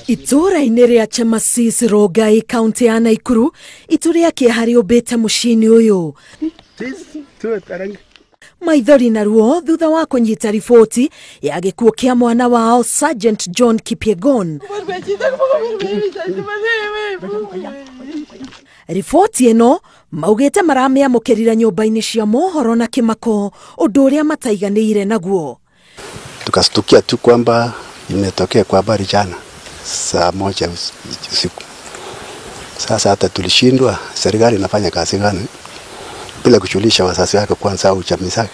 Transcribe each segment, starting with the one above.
Itũũra-inĩ rĩa Chemasis Rongai, kaunti ya Naikuru, itu rĩa kĩeha rĩũmbĩte mũciĩ-inĩ ũyũ. Maithori na ruo thutha wa kũnyita riboti ya gĩkuũ kĩa mwana wao Sergeant John Kipyegon. Riboti ĩno maugĩte maramĩamũkĩrire nyũmba-inĩ cia mohoro na kĩmako, ũndũ ũrĩa mataiganĩire naguo. Tukastukia tu kwamba imetokea kwa habari jana saa 1 usiku. Sasa hata tulishindwa, serikali inafanya kazi gani bila kujulisha wazazi wake kwanza au jamii zake?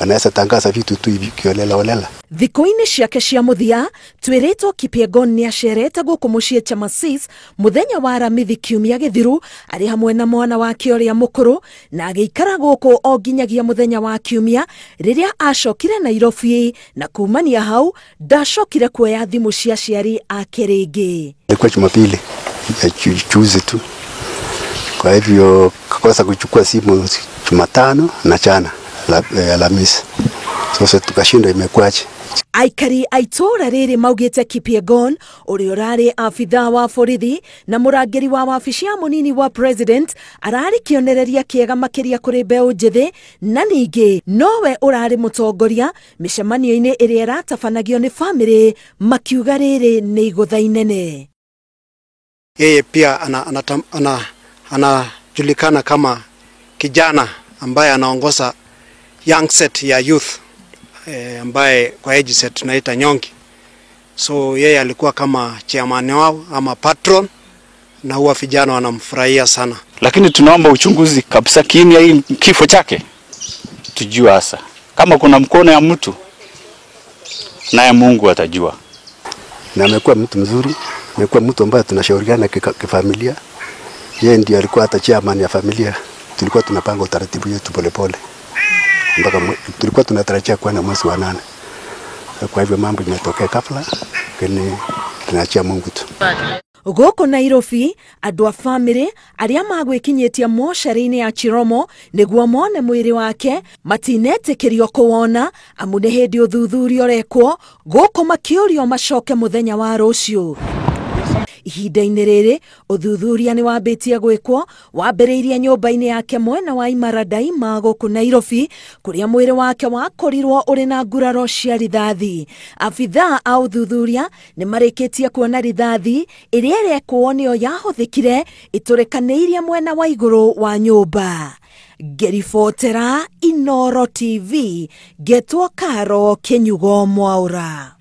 Anaweza tangaza vitu tu hivi kiolela olela. Thikũ-inĩ ciake cia mũthia twĩrĩtwo Kipyegon nĩ acerete gũkũ mũciĩ Chemasis mũthenya wa Aramithi kiumia gĩthiru arĩ hamwe na mwana wake ũrĩa mũkũrũ, na agĩikara gũkũ o nginyagia mũthenya wa kiumia rĩrĩa acokire Nairobi, na kumania hau ndacokire kuoya thimũ cia aciari ake rĩngĩ. Ilikuwa Jumapili ya juzi tu, kwa hivyo kakosa kuchukua simu Jumatano na jana Alhamisi. Sasa tukashindwa imekuaje. Aikari a itũũra rĩrĩ maugĩte Kipyegon ũrĩa ũrarĩ abithaa wa borithi na mũrangĩri wa wabici ya mũnini wa president ararĩ kĩonereria kĩega makĩria kũrĩ mbeũ njĩthĩ, na ningĩ nowe ũrarĩ mũtongoria mĩcemanio-inĩ ĩrĩa ĩratabanagio nĩ bamĩrĩ, makiuga rĩrĩ nĩ igũtha inene. Yeye pia anajulikana kama kijana ambaye anaongoza young set ya youth, ambaye kwa age set tunaita nyongi. So yeye alikuwa kama chairman wao ama patron, na huwa vijana wanamfurahia sana. Lakini tunaomba uchunguzi kabisa kiini hii kifo chake, tujue hasa kama kuna mkono ya mtu, naye Mungu atajua. Na amekuwa mtu mzuri, amekuwa mtu ambaye tunashauriana kifamilia. Yeye ndiye alikuwa hata chairman ya familia. Tulikuwa tunapanga utaratibu yetu polepole mpaka tulikuwa tunatarajia kuwa na mwezi wa 8. Kwa hivyo mambo imetokea ghafla, lakini tunaachia Mungu tu. Gũkũ Nairobi, andũ a bamĩrĩ arĩa magwĩkinyĩtie mocarĩ-inĩ ya Chiromo nĩguo mone mwĩrĩ wake matinetĩkĩrio kũwona, amu nĩ hĩndĩ ũthuthuria ũrekwo gũkũ makĩũrio macoke mũthenya wa rũciũ. Ihinda-inĩ rĩrĩ ũthuthuria nĩ wambĩtie gwĩkwo, wambĩrĩirie nyũmba-inĩ yake mwena wa Imara Daima gũkũ Nairobi, kũrĩa mwĩrĩ wake wakorirwo ũrĩ na nguraro cia rithathi. Abithaa a ũthuthuria nĩ marĩkĩtie kuona rithathi ĩrĩa ĩrekwo nĩyo yahũthĩkire ĩtũrĩkanĩirie mwena wa igũrũ wa nyũmba. Ngĩribotera Inooro TV, ngetwo Karo Kĩnyugo Mwaũra.